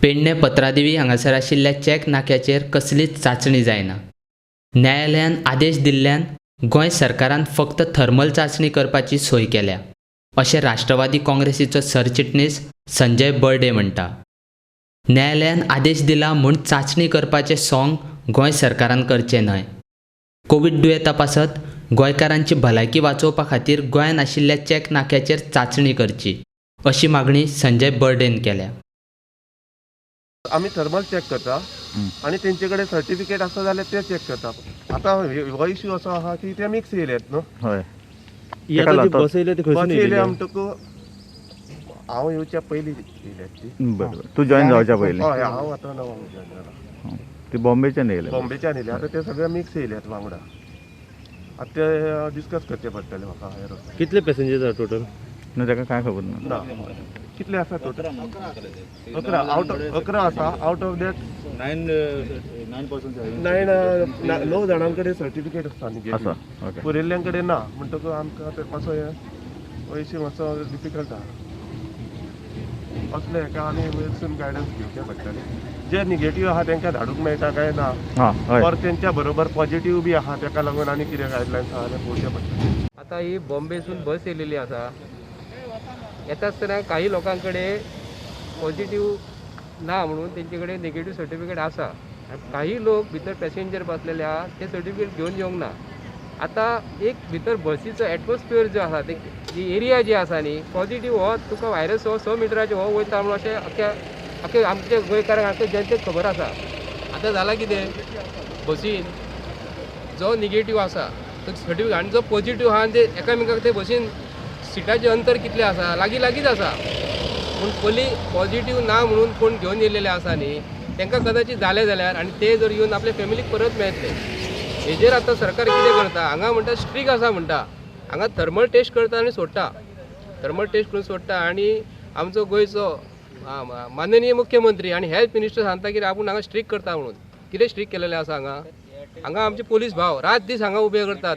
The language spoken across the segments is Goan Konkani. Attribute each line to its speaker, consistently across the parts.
Speaker 1: पेडणें पत्रादेवी हांगासर आशिल्ल्या चॅक नाक्याचेर कसलीच चांचणी जायना. न्यायालयान आदेश दिल्ल्यान गोंय सरकारान फक्त थर्मल चांचणी करपाची सोय केल्या, अशें राष्ट्रवादी काँग्रेसीचो सरचिटणीस संजय बर्डे म्हणटा. न्यायालयान आदेश दिला म्हूण चांचणी करपाचें सोंग गोंय सरकारान करचें न्हय. कोवीड दुयेंता पासत गोंयकारांची भलायकी वाचोवपा खातीर गोंयांत आशिल्ल्या चॅक नाक्याचेर चांचणी करची, अशी मागणी संजय बर्डेन केल्या.
Speaker 2: आमी थर्मल चॅक करता आनी तेंचे कडेन सर्टिफिकेट आसा जाल्यार ते चॅक करता. आतां हो इश्यू असो आहा की ते मिक्स येयल्यात न्हू.
Speaker 3: हय.
Speaker 4: ही
Speaker 3: तेका
Speaker 4: आतां जी
Speaker 3: लागून
Speaker 4: बस येयल्या ती खंयसून
Speaker 2: बस येयल्या
Speaker 4: येयलेली?
Speaker 2: म्हणटकूच हांव येवच्या पयलीं येयल्यात ती.
Speaker 3: बरोबर, तूं जॉईन जावच्या पयलीं.
Speaker 2: हय, हांव आतां नवो जॉयन जाला.
Speaker 3: ती बॉम्बेच्यान येयले.
Speaker 2: बॉम्बेच्यान येयल्या. आतां ते सगळे मिक्स येयल्यात वांगडा. आतां ते डिस्कस करचे पडटले म्हाका हायर वचून.
Speaker 4: कितले पॅसेंजर्स आसा टोटल?
Speaker 3: ना, ताका कांय खबर ना.
Speaker 2: ना, कितले आसा टोटल? 11 आवट, 11 आसा. Out of that
Speaker 5: nine nine person.
Speaker 2: Nine, णव जाणां कडेन सर्टिफिकेट आसा
Speaker 3: आसा
Speaker 2: निगेटीव, उरिल्ल्यां कडेन ना. म्हणटकूच आमकां ते मातसो हे हो इश्यू मातसो डिफिकल्ट आहा. असले हेका आमी वयरसून गायडन्स घेवचें पडटलें. जे निगेटीव आहा तेंकां धाडूंक मेळटा काय ना,
Speaker 3: हां, हय.
Speaker 2: और तेंच्या बरोबर पॉझिटीव बी आहा, तेका लागून आनी कितें गायडलायन्स आहा जाल्यार पळोवचें पडटलें.
Speaker 6: आता ही बॉम्बेसून बस येयलेली आसा. येता आसतना काही लोकां कडेन पॉझिटीव ना म्हणून तेंचे कडेन नेगेटीव सर्टिफिकेट आसा आनी काही लोक भितर पॅसेंजर बसलेले आहा ते सर्टिफिकेट घेवन येवंक ना. आतां एक भितर बसीचो एटमॉस्फियर जो आसा, ते जी एरिया जी आसा न्ही, पॉझिटीव हो तुका व्हायरस हो 6 मिटराचेर हो वयता म्हणून अशें अख्ख्या अख्खे आमच्या गोंयकारांक, आख्खे जनतेक खबर आसा. आतां जालां कितें, बसीन जो निगेटीव आसा तो सर्टिफिकेट आनी जो पॉझिटीव आहा ते एकामेकाक ते बसीन सिटाचें अंतर कितलें आसा, लागीं लागींच आसा. पूण पयलीं पॉझिटीव ना म्हणून कोण घेवन येयलेले आसा न्ही, तांकां कदाचीत जालें जाल्यार आनी ते जर येवन आपल्या फॅमिलीक परत मेळटले. हेजेर आतां सरकार कितें करता, हांगा म्हणटा स्ट्रीक आसा म्हणटा, हांगा थर्मल टेस्ट करता आनी सोडटा, थर्मल टेस्ट करून सोडटा. आनी आमचो गोंयचो माननीय मुख्यमंत्री आनी हेल्थ मिनिस्टर सांगता की आपूण हांगा स्ट्रीक करता म्हणून. कितें स्ट्रीक केलेलें आसा हांगा? हांगा आमचे पोलीस भाव रात दीस हांगा उबे करतात.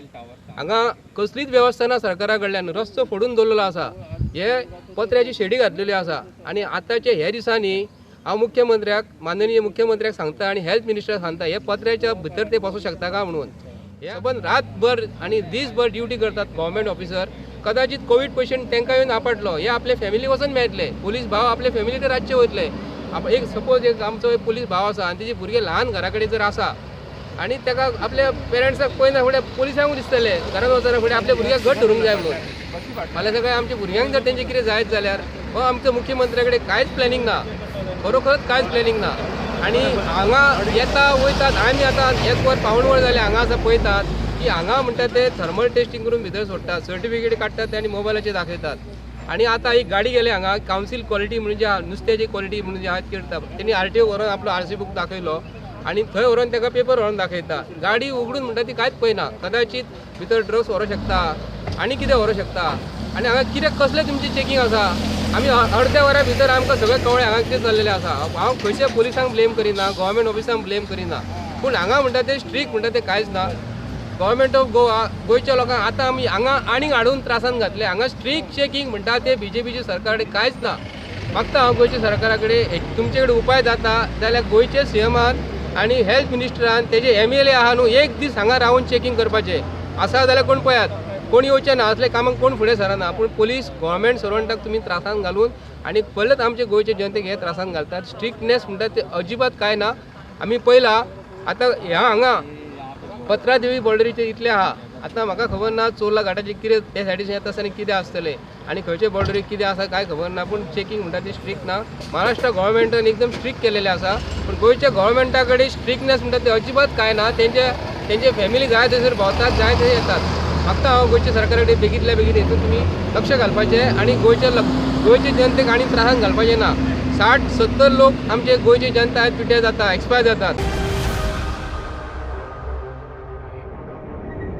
Speaker 6: हांगा कसलीच वेवस्था ना सरकारा कडल्यान. रस्तो फोडून दवरलेलो आसा, हे पत्र्याची शेडी घातलेली आसा. आनी आतांच्या ह्या दिसांनी हांव मुख्यमंत्र्याक, माननीय मुख्यमंत्र्याक सांगता आनी हेल्थ मिनिस्टराक सांगता, हे पत्र्याच्या भितर ते बसूंक शकता काय म्हणून. हे सबंद रातभर आनी दीसभर ड्युटी करतात गव्हर्मेंट ऑफिसर. कदाचित कोवीड पेशंट तांकां येवन आपटलो, हे आपले फॅमिली वचून मेळटले. पोलीस भाव आपले फॅमिली रातचे वयतले. एक सपोज एक आमचो एक पोलीस भाव आसा आनी तेजे भुरगे ल्हान घरा कडेन जर आसा आनी ताका आपल्या पेरंट्साक पळयना फुडें पोलिसांकूय दिसतलें घरान वचना फुडें आपल्या भुरग्याक घट धरूंक जाय म्हणून. फाल्यां सकाळीं आमच्या भुरग्यांक जर तेंचें कितें जायत जाल्यार हो आमच्या मुख्यमंत्र्या कडेन कांयच प्लॅनिंग ना, खरोखरच कांयच प्लॅनिंग ना. आनी हांगा येता वयतात, आमी आतां एक वर पावण वर जालें हांगा आसा पळयतात की हांगा म्हणटा ते थर्मल टेस्टींग करून भितर सोडटात, सर्टिफिकेट काडटात ते आनी मोबायलाचेर दाखयतात. आनी आतां एक गाडी गेली हांगा कावन्सील क्वॉलिटी म्हणून जे आहा, नुस्त्याची क्वॉलिटी म्हणून जे आहा करता, तेणी आरटीओ व्हरोन आपलो आरसी बूक दाखयलो आनी थंय व्हरोन ताका पेपर व्हरोन दाखयता. गाडी उगडून म्हणटा ती कांयच पळयना, कदाचीत भितर ड्रग्स व्हरूंक शकता आनी कितें व्हरूंक शकता. आनी हांगा कितें कसलें तुमचें चॅकींग आसा? आमी अर्द्या वरा भितर आमकां सगळें कळ्ळें हांगा कितें चल्लेलें आसा. हांव खंयच्या पोलिसांक ब्लेम करिना, गव्हर्मेंट ऑफिसांक ब्लेम करिना, पूण हांगा म्हणटा ते स्ट्रीक म्हणटा ते कांयच ना. गव्हर्मेंट ऑफ गोवा गोंयच्या लोकांक आतां आमी हांगा आनीक हाडून त्रासान घातले. हांगा स्ट्रीक चॅकींग म्हणटा ते बीजेपीच्या सरकारा कडेन कांयच ना. मागता हांव गोंयच्या सरकारा कडेन, तुमचे कडेन उपाय जाता जाल्यार गोंयच्या सीएमान आनी हेल्थ मिनिस्टरान तेजे एमएलए आहा न्हू, एक दीस हांगा रावन चॅकींग करपाचें आसा जाल्यार कोण पळयात, कोण येवचें ना, असले कामाक कोण फुडें सरना. पूण पोलीस गव्हर्मेंट सर्वंटाक तुमी त्रासान घालून आनी परत आमचे गोंयचे जनतेक हे त्रासान घालतात. स्ट्रिक्टनेस म्हणटा ते अजिबात कांय ना. आमी पळयला आतां ह्या हांगा पत्रादेवी बॉर्डरीचेर इतलें आहा. आतां म्हाका खबर ना चोर्ला घाटाचेर कितें ते सायडीन येता आसतना कितें आसतलें आनी खंयचे बॉर्डरीक कितें आसा कांय खबर ना. पूण चॅकींग म्हणटा ती स्ट्रीक ना. महाराष्ट्र गव्हर्मेंटान एकदम स्ट्रीक केलेलें आसा, पूण गोंयच्या गव्हर्मेंटा कडेन स्ट्रिकनेस म्हणटा ते अजिबात कांय ना. तेंचे फॅमिली जाय थंयसर भोंवतात, जाय थंय येतात. मागता हांव गोंयच्या सरकारा कडेन बेगींतल्या बेगीन हितून तुमी लक्ष घालपाचें आनी गोंयचे जनतेक आनी त्रासान घालपाचें ना. 60-70 लोक आमचे गोंयचे जनता आयज पिड्ड्यार जाता, एक्सपायर जातात.